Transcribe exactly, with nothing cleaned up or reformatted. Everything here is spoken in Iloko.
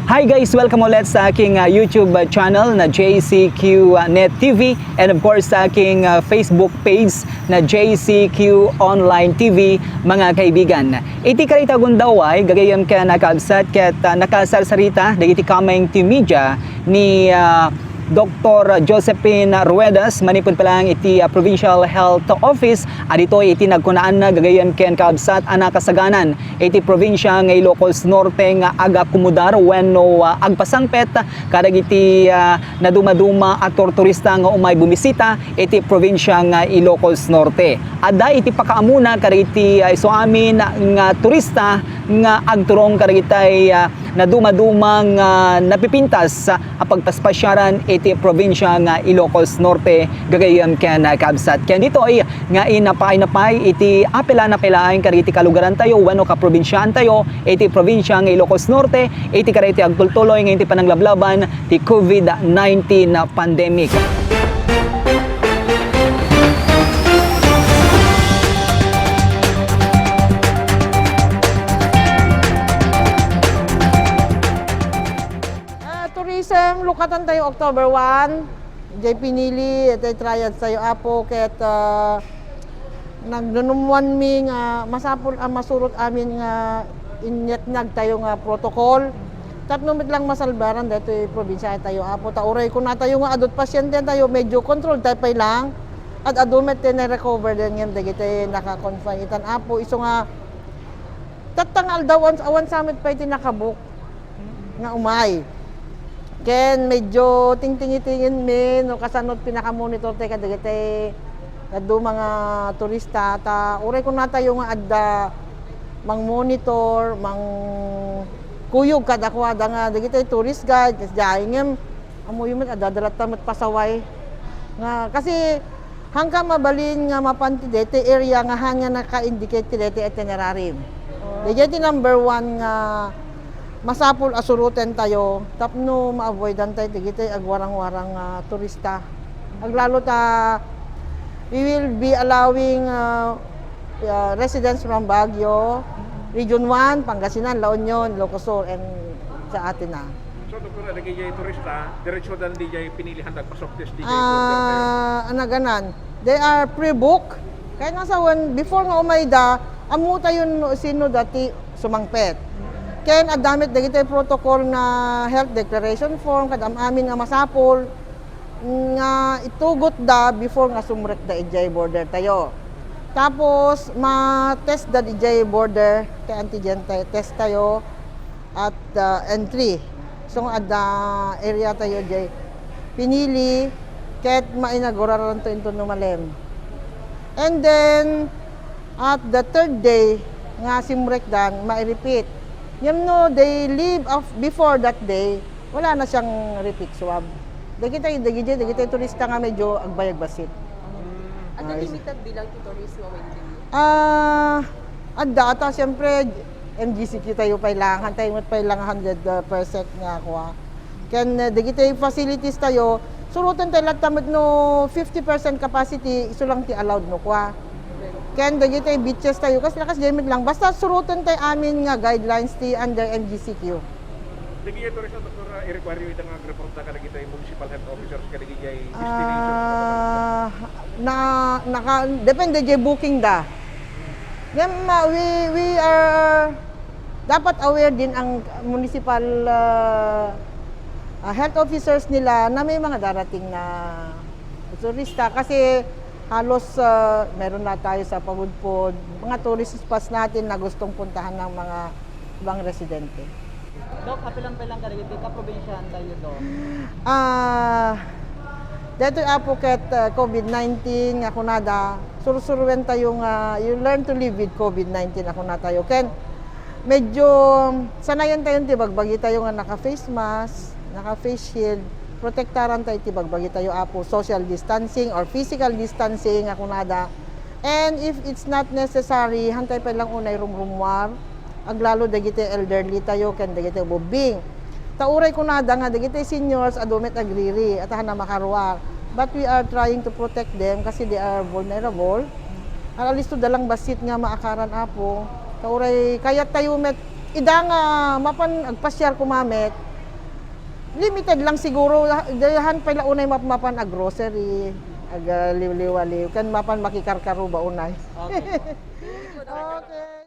Hi guys! Welcome ulit sa aking, ah, YouTube, ah, channel na J C Q Net T V and of course sa aking, ah, Facebook page na J C Q Online T V, mga kaibigan. Iti karita gundaway, gagayyem ken, ah, kabsat, ket, ah, nakasarsarita dagiti kameng ti media ni, ah, Doktor Josephine Ruedas manipud pa laeng iti, ah, Provincial Health Office a ditoy iti nagkunaanna gagayyem ken kabsat a nakasaganan iti probinsia nga Ilocos Norte nga agakumudar wenno, ah, agpasangpet kadagiti, ah, nadumaduma a turturista nga umay bumisita iti probinsia nga Ilocos Norte. Adda iti pakaamuna kadagiti, ah, isu amin nga turista nga agturong kadagitay, ah, nadumaduma nga napipintas a pagpaspasiaran iti probinsia nga Ilocos Norte, gagayyem ken, ah, kabsat. Ken ditoy nga inapaay-napay iti apil a napay laeng kadagiti kalugarantayo wenno kaprobinsiaantayo iti probinsia nga Ilocos Norte iti kadaytoy agtultuloy nga iti pananglablaban ti COVID nineteen pandemic. Ah, tourism, lukatan tayo October one. Jay pinili, itay triads tayo, Apo, ket, ah, nagnunumwan mi nga masapul a masurot amin nga inyatnag tayo nga protocol. Tapno met lang masalbaran daytoy probinsia tayo, Apo. Ta uray kuna tayo nga adut pasyente tayo, medyo control tayo pay lang. Ad-adu met ti na-recover den ngem dagiti naka-confine itan, Apo. Isu nga, tatta nga aldaw, awan, awan sa met pay ti nakabook nga umay. Ken medyo tingtingitingen mi no kasano ti pinakamonitor tayo kadagiti dadduma nga turista. Ta uray kuna tayo nga adda mangmonitor, mangkuyog kadakuada nga dagiti tourist guide, kasdiay ngem ammoyo met adda dalatta met pasaway. Nga, kasi, haanka mabalin nga mapan ti daytoy area nga haan nga naka-indicate ti daytoy itinerary. Daydiay ti number one nga masapul a suroten tayo tapno ma-avoidan tayo dagiti agwarang-warang nga turista. Aglalo ta, we will be allowing, ah, ah, residents from Baguio, Region one, Pangasinan, La Union, Ilocos Sur, and sa atin na. So, Doktor, dagiti turista, diretso dan di jay pinilihan dagpasok ti stage border tayo? Ah, anaganan. They are pre-book. Kaya nga sa when, before nga umayda, ammo tayo no, sino dati sumangpet. Ken adda met dagiti protocol nga health declaration form, kad am-amin nga masapul, nga itugotda before nga sumrekda idiay border tayo. Tapos, ma-test da idiay border, ti antigen ta-, test tayo at, ah, entry. So, adda area tayo idiay pinili, ket mainaguraranto inton no malem. And then, at the third day nga simrekdan, mai-repeat. Ngem no they leave af-, before that day, wala na siyang repeat swab. Dagiti, dagiti, dagiti turista nga medyo agbayag bassit. Adda limited bilang ti tourist nga waiting? Ah, adda ata, siyempre, M G C Q tayo pay lang, han tayo met pay lang hundred percent nga kuha. Ken, eh, dagiti facilities tayo, suroten tayo latta met no fifty percent capacity, isu lang ti allowed no kuha. Ken dagiti beaches tayo, kas, kasdiay met lang. Basta suroten tayo amin nga guidelines ti under M G C Q. Dagiti tourist, Doktor, i-require yo ita nga agreportda kadagiti municipal health officers kadagiti destination? Ah, na, naka, depende jay booking da. Ngem, ah, we, we are dapat aware din ang municipal, ah, ah, health officers nila na may mga darating na turista kasi halos, ah, meron na tayo sa Pagudpod, mga tourist spots natin na gustong puntahan ng mga ibang residente. Doc, apil lang pay lang kadagiti kaprobinsiahan tayo, Doc. Ah, daytoy, Apo, ket, ah, COVID nineteen nga kunada, sursuruen tayo nga you learn to live with COVID nineteen a kuna tayo. Ken medyo sanayen tayo ti bagbagi tayo nga naka-face mask, naka-face shield, protektaran tayo ti bagbagi tayo, Apo, social distancing or physical distancing a kunada. And if it's not necessary, han tayo pay lang unay rumrummuar, aglalo dagiti elderly tayo ken dagiti ubbing. Ta uray kunada nga dagiti seniors adu met agriri, at haan a makaruar. But we are trying to protect them kasi they are vulnerable. At alisto da lang bassit nga maakaran, Apo. Ta uray kayat tayo met, ida nga mapan agpasiar koma met, Limited lang siguro, da-, dayahan pay la unay map-, mapan a grocery, aga liwliwaliw, ken mapan makikarkaruba unay. Okay po. Okay.